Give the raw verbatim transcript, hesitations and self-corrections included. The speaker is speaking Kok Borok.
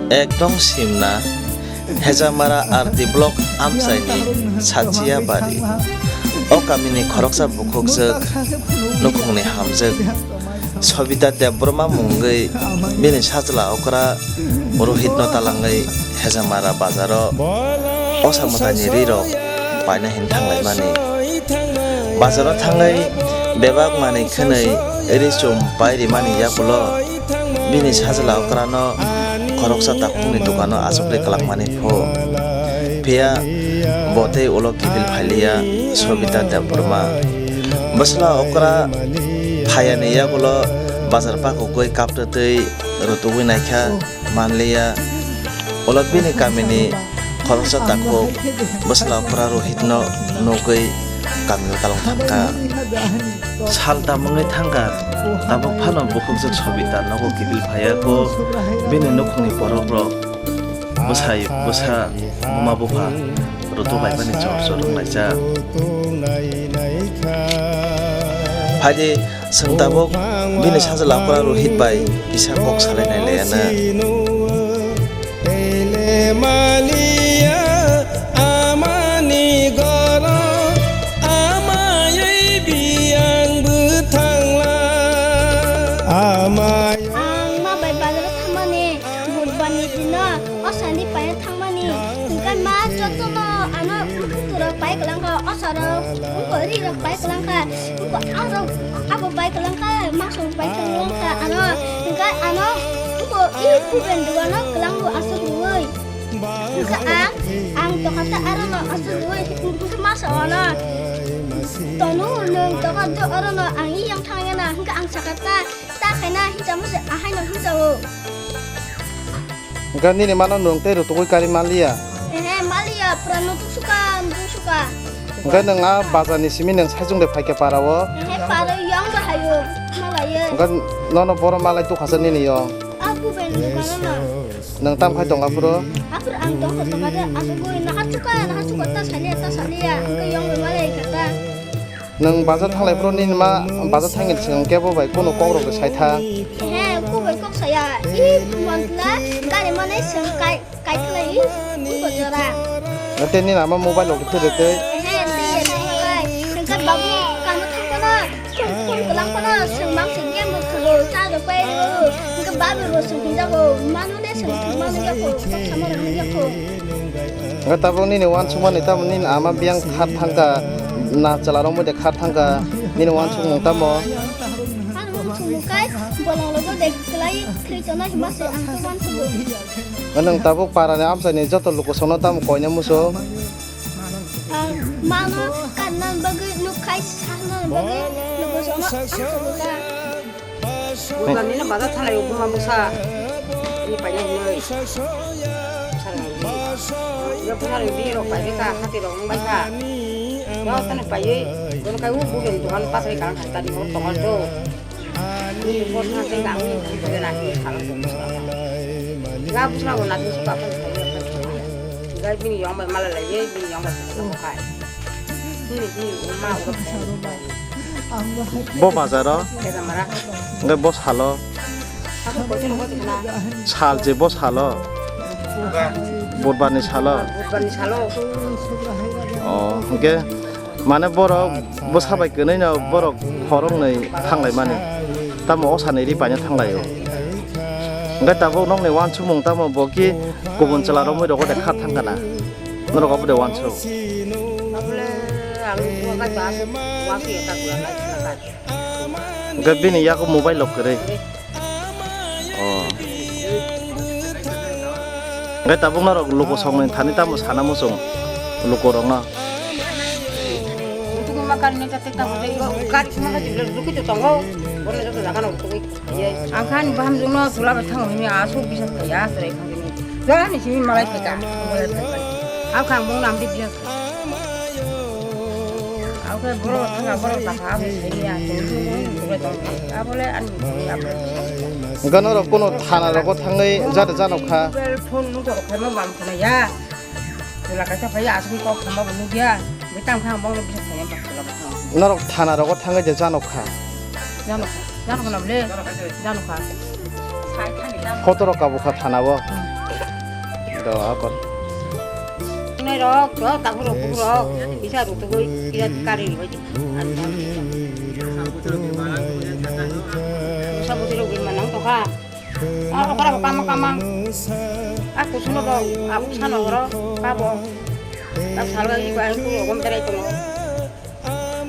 Ekdom simna, Hejamara R D block amchaini Sachiya bari. O kamini khoroksa bukhukjwk, nukhungni hamjwk, Sobita Debbarma mungwi bini sajla okra Rohitno talangwi Hejamara bazaro osa mwtaini rirok paina hin thanglaimani. Bazaro thangwi bebak manwi khwnwi ri chum pai rimani yakulo bini sajla okrano khoroksa takhukni dukano achukli kwlangmani phu. Phiya bo tei ulo kiphil phailiya Sobita Debbarma. Bwsla okra phayani yakulo bazar pakugwi kaptwtwi rutugwi naikha. Manliya. Ulo bini kamini khoroksa takhuk bwsla okra Rohitno nugwi kamio talong thangkha. Sal tamungwi thangkha, tabuk phano bukhukjwk Sobita nogo kiphil phaiya ko bini nukhungni borokrok bwsai bwsa buma bupha rutuk laimani chor chor wnglaijak. Phaidi. Chwng tabuk bini sajla okra Rohit bai kisa kok salainai laiya na. Ang ma bai bazaro thangmani, budbar ni dino o sani paina thangmani. Hwnkhe ma jotono ano bwtwrok pai kwlangkha, o sarok wngkha, rirok pai kwlangkha. Wngkha arok abo pai kwlangkha, masong pai kwlangkha ano. Hwnkhe ano wngkha i kuben dugano kwlango aswk rwui. Wngkha ang, ang tokha ta arono aswk rwui, wngkha masa ano. Tonu nwng tokha do arono ang i yang thangya na, hwnkhe ang sakha ta, ta khaina hinsa masa ahaino hinsa o. Hwnkhe nini mano nwng tei rutugwi kari manliya? Ehe, manliya, pura nutuk suka, nutuk suka. Hwnkhe nwng a bazar ni simi nwng saichung de phaikhe para o? Ehe, para yang bai hayo, malaiyo. Hwnkhe nono boro malai tukhasa nini yong? A kuben ni bana na. Nwng tam khai tong aphuru? Aphuru ang tong kha tong kha de, asugwi naha chuka, naha chuka ta saliya, ta saliya, hwnkhe yong bai malai kha ta. Nwng bazar thanglai phuru nini ma bazar thangni swkang kebo bai kunu kok rok sai tha? He, kok bai kok saya. I mantla gari mane swng kai, kai khlai i, i bojora. Tei nini ama mobile rok thwi de tei? He, tei ya thwi kai. Hwnkhe babu kamo thang kono, phone, phone kwlang kono, swng mang se game rok thalo, charge rok pai rw. Hwnkhe babu rw swng hinjago, manu ne swng thwng manu yako, kok sama rok ne yako. Hwnkhe tabuk nini uansukmani tamo nini ama biyang khat thangkha, na chwla romwi de khat thangkha, nini uansukmung tamo? Ang uansukmung khe bolong logo de kwlai thwi tongnai hima se ang khe uansukmung. Nwng tabuk parani amchaini joto lukusongno tamo koina muchung? Ang mano kanna bagwi nuk khai sakna bagwi lukusongno ang sukha. Bwskanino bazar thalai o buma bwsa. Ni paina hinwi. Bwsa rok di. Yo bwsa rok di rok pai kha, hati rok wng bai kha. Yo tani paiwi. Bono kai u bugen dogan pathai kang kha tani hor tongo do. Ni bor thang tei ang ni bugen ani khala bwsa. Ga bwsa bo nati suka pa. Ga bini yong bai mala lai ye, bini yong bai suka pa. Bini, bini ma ura. Bo bazaro? Hwnkhe bo salo? Sal je bo salo? Budbar ni salo? Oh, hwnkhe mane borok bwsa bai kwnwi no borok hor wngnwi thanglai mani. Tamo o sani ri paina thanglaio. Hwnkhe tabuk nokni uansukmung tamo bo ki kubun chwla romwi rogo de kha thangkha na? Norok obo de uansuk. Abole ang ua ka ba, ua ki eta kula na kula ka. Hwnkhe bini yago mobile rok kwrwi. Oh. Hwnkhe tabuk norok luku songni thani tamo sana muchung luku rokno. Gari kuma ka jibla rukhi to tongo. Bono joto jaga no rukhi. Ang kha ani bahamjwkno chwla bai thango hwnwi aswk bisa phai ya chwrai kha hwnwi. Jora ni simi malai phai ka, malai phai phai. Ang kha ang bongno amtwi bisa phai. Ang khe borok thanga borok jakha ang khe ya. Abole ani abole. Gano rok kono thana rogo thangwi jata jano kha. Mobile phone nung kok khaima bam khna ya. Chwla kaisa phai ya aswk kok khaima bo nugya. Betang kha ang bongno bisa phai ya chwla bai thango. Norok thana rogo thangwi je jano kha. Jano kha. Jano kha na bole? Jano kha. Photo rok kabu kha thana o. Hmm. Nai rok, rok, tabu rok, bubu rok, bisa rutugui, bisa kari rok. Musa musi rok gwi manang tokha. Ah, okra kama kama. Ah, kusuno rok, ah, kusano rok, kabo. Tak salga iko ang ku ogom terai tongo.